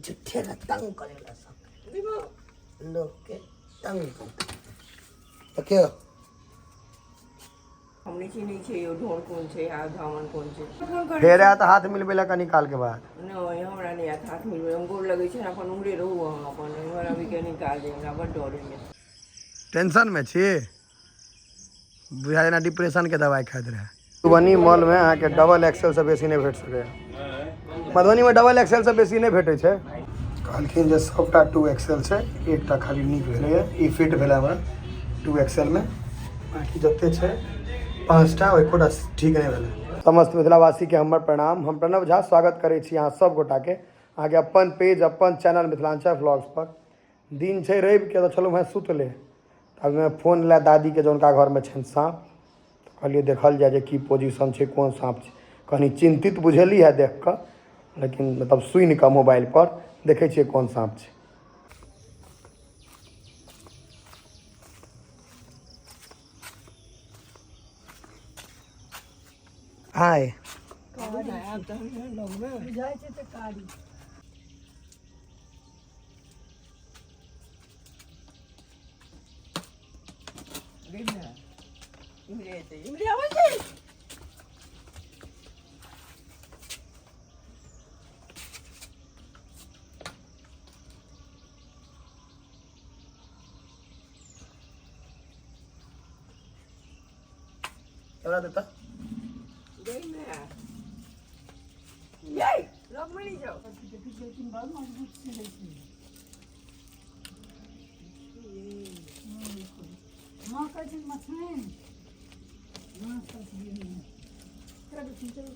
झूठे का तंग करेला सब लोग के तंग कर देखियो। हम नहि चिन्है छियै यौ, ढोर कोन छै आ धामन कोन छै। फोन करै। फेर आयत हाथ मिलबै लए कनी काल के बाद। नहि, हमरा नहि आयत हाथ मिलबै। हम गोर लगै छै, अपन उम्हरे रहू अहाँ अपन। इम्हर अबैके नहि काज अइ, हमरा बड्ड डर होइए। टेंशन में छी, बुझा जेना डिप्रेशन के दवाई खाइत रहे। मधुबनी मॉल में अहाँके डबल एक्सेल से बेसी नहि भेट सकैए। मधुबनी में डबल एक्सेल से बेसी नहि भेटै छै। कहलखिन जे सबटा 2 एक्सेल छै, एकटा खाली नीक भेलैए, ई फिट भेलै हमरा 2 एक्सेल में, बाकी जते छै 5टा एकोटा ठीक नहि भेलै। समस्त मिथिलावासीके हमर प्रणाम। हम प्रणव झा स्वागत करै छी अहाँ सब गोटाके अहाँके अपन पेज अपन चैनल मिथिलांचल व्लॉग्स पर। दिन छै रविके, तऽ छलहुँ हेँ सुतले, तबमे फोन लए दादीके जे हुनका घरमे छनि साँप, तऽ कहलियै देखल जाय जे की पोजिशन छै, कोन साँप छै। कनि चिन्तित बुझेली है देख कऽ, लेकिन मतलब सुनि कऽ मोबाइल पर देखै छियै कोन साँप छै। आय बुझाइ छै तऽ कारी। इम्हरे आबै छै। तोरा देता। गई मैं। यै, लगमे नहि जाउ। लेकिन बड़ मजबूत छै। माँ कहै छै मछली माँ कहै छै। चलू चलू।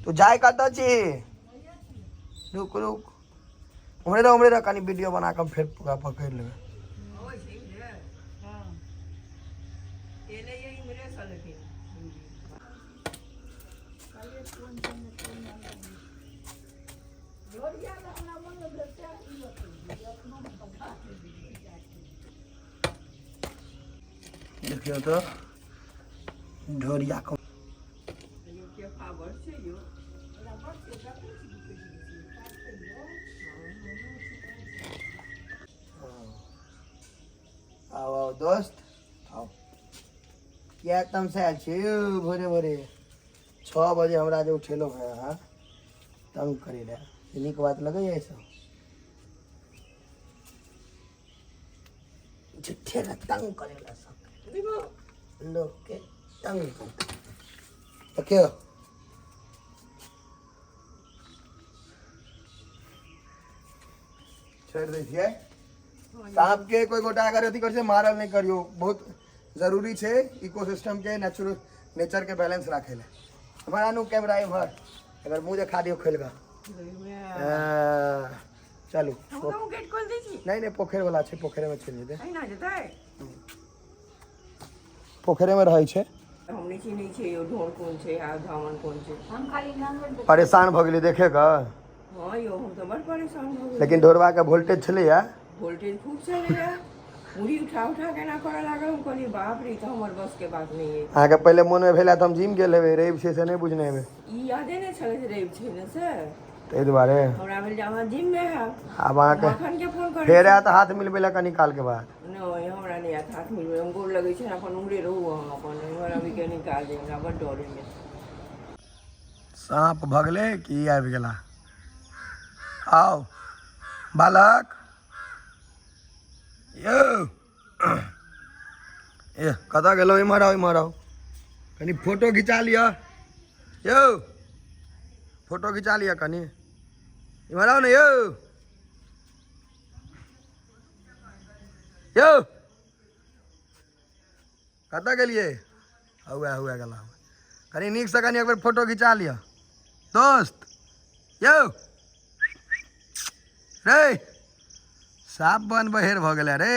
तू जाय कतऽ छी? रुक रुक, उम्हरे रह, उम्हरे रह, कनि वीडियो बना कऽ फेर पूरा पकड़ि लेबै। अबै छै इम्हरे। हँ। एलैए इम्हरेसँ लेकिन। कहलियै कोन छै ने कोन नहि। ढोरिया लए हमरा मोन भेल तें ई बतेलियै, अपनो बता देलियै। देखियौ तऽ ढोरिया कऽ यौ, केफा बड़ छै यौ। आओ आओ दोस्त आओ। किया तमसायल छी यौ? भोरे भोरे 6 बजे हमरा जे उठेलहुँ हेँ अहाँ तंग करै लए, ई नीक बात लगैए? ई सब झूठे का तंग करेला सब लोग के तंग कर। देखियो। छोड़ि दै छियै साँपके। कोइ गोटा अगर अथी करै छै, मारल नहि करियौ। बहुत जरूरी छै इकोसिस्टमके, नेचुरल नेचरके बैलेंस राखै लए। हमर आनू कैमरा इम्हर, अगर मुँह देखा दियौ खोलि कऽ। चलू। हम गेट खोल दै छी। नहि नहि, पोखरि वाला छै, पोखरिमे चलि जेतै। एहिना जेतै। पोखरिमे रहै छै। हम नहि चिन्है छियै यौ, ढोर कोन छै आ धामन कोन छै। हम खाली जानवर देख। परेशान भऽ गेलियै देखे कऽ? हँ यौ, हम तऽ बड़ परेशान भऽ गेलियै। लेकिन ढोरबाके वोल्टेज छलैया। वोल्टेज खूब छलैया। मुड़ी उठा उठा के एना करऽ लागल। हम कहलियै बाप रे, ई तऽ हमर बस के बात नहि अइ। अहाँके पहिले मोनमे भेल तऽ हम जिम गेल हेबै, रवि छै से नहि बुझने हेबै। ई यादे नहि छलै जे रवि छै ने से। ताहि दुआरे। हमरा भेल जे अहाँ जिममे हैब। आब अहाँके मखन के फोन करै। फेर आयत हाथ मिलबै लए कनी कालके बाद। नहि, हमरा नहि आयत हाथ मिलबै। हम गोर लगै छै, अपन उम्हरे रहू अहाँ अपन। इम्हर अबैके नहि काज अइ, हमरा बड्ड डर होइए। साँप भगलै कि आबि गेला? आउ बालक यौ, ए कतऽ गेलहुँ? इम्हर आउ, इम्हर आउ, कनि फोटो घिचा लिअ। यौ, फोटो घिचा लिअ कनि। इम्हर आउ ने यौ। यौ, कतऽ गेलियै? हुए हुए गेला। कनि नीकसँ कनि एक बेर फोटो घिचा लिअ दोस्त। यौ रे, साफ बन बहेर भऽ गेलै रे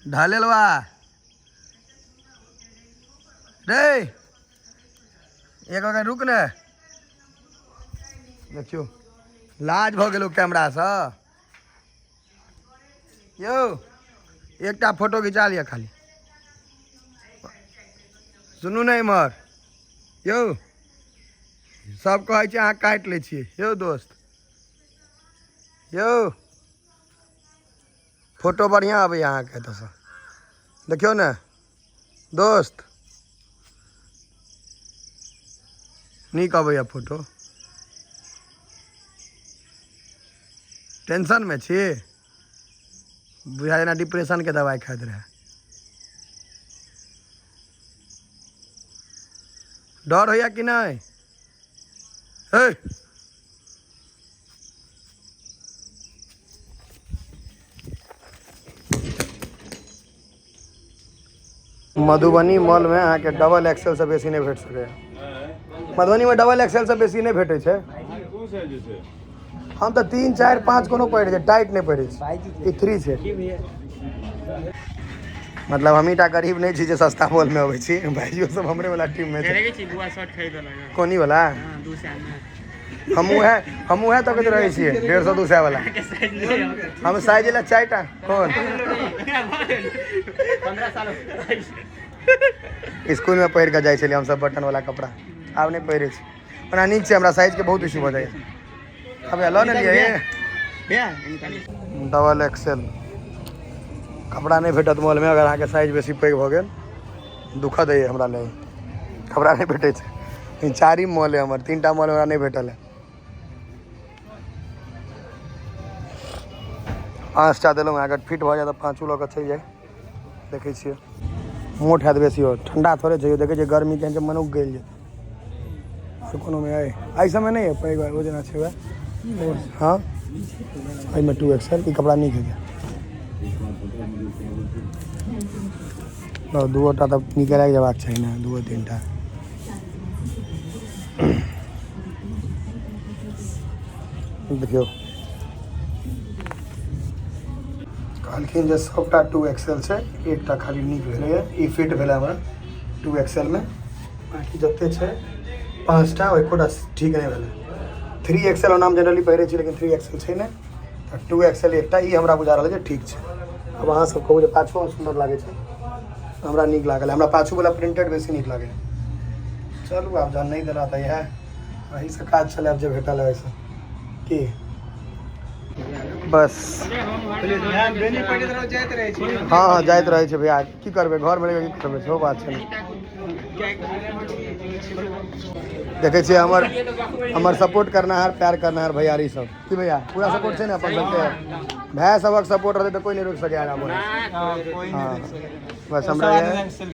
ढलेलवा रे। एक बेर रुक ने, देखियौ लाज भऽ गेलौ कैमरासँ। यौ, एकटा फोटो घिचा लिअ खाली। सुनू ने इम्हर यौ, सब कहै छै अहाँ काटि लै छियै। यौ दोस्त, यौ फोटो बढ़िआँ अबैए अहाँके एतऽसँ, देखियौ ने दोस्त, नीक अबैए फोटो। टेंशनमे छी? बुझा जेना डिप्रेशनके दवाइ खाइत रहए। डर होइए कि नहि? हे मधुबनी मॉलमे अहाँके डबल एक्सेलसँ बेसी नहि भेट सकैए। मधुबनीमे डबल एक्सेलसँ बेसी नहि भेटै छै। हम तऽ 3 4 5 कोनो पहिरै छै, टाइट नहि पहिरै छी। ई 3 छै। मतलब हमही टा गरीब नहि छी जे सस्ता मॉलमे अबै छी, भाइयो सब हमरे वाला टीममे छै। कोनी वाला? हमहूँ है तकैत रहै छियै 150 200 वाला। हम साइज लए 4 टा। कोन स्कूलमे पहिर कऽ जाइ छलियै हमसब बटन वाला कपड़ा, आब नहि पहिरै छी। ओना नीक छै, हमरा साइजके बहुत इशू भऽ जाइए। अब लऽ ने लिअ। डबल एक्सेल कपड़ा नहि भेटत मॉलमे अगर अहाँके साइज बेसी पैघ भऽ गेल। दुखद अइ हमरा लेल, कपड़ा नहि भेटै छै। ई 4 मॉल अइ हमर, 3 टा मॉल हमरा नहि भेटल है। 5 टा देलहुँ, अगर फिट भऽ जाय तऽ 5 लऽ कऽ चलि जाय। देखै छियै मोट हैत बेसी, आओर ठण्डा थोड़े छै। देखै छियै गर्मी केहन छै, मनुख गलि जेतै। आओर कोनोमे अइ एहि सबमे नहि अइ पैघ, ओ जेना छै वएह। हँ एहिमे 2 एक्सएल ई कपड़ा नीक हेतै। 2 टा तऽ नीके लागि जेबाक चाही ने, 2 3 टा। देखियौ कहलखिन जे सबटा 2 एक्सएल छै, एकटा खाली नीक भेलैए, ई फिट भेलै हमरा 2 एक्सएलमे। बाँकी जते छै 5 टा एकोटा ठीक नहि भेलै। 3 एक्सएल ओना हम जनरली पहिरै छी, लेकिन 3 एक्सएल छै नहि, तऽ 2 एक्सएल एकटा ई हमरा बुझा रहल जे ठीक छै। आब अहाँ सब कहू जे पाछू सुन्दर लागै छै, हमरा नीक लागल। हमरा पाछूवला प्रिंटेड बेसी नीक लागै। चलू आब जहन नहि देला तऽ इएह एहिसँ काज चलायब जे भेटल है ओहिसँ की बस। हँ हँ जाइत रहै छै भैया, की करबै घरमे रहि कऽ की करबै, सेहो बात छै ने। देखै छियै हमर हमर सपोर्ट करनाहार, प्यार करनाहार भैयारी सब। की भैया पूरा सपोर्ट छै ने अपन सबके? भाय सबक सपोर्ट रहतै तऽ कोइ नहि रोकि सकैए आगाँ बढ़ै। हँ बस हमरा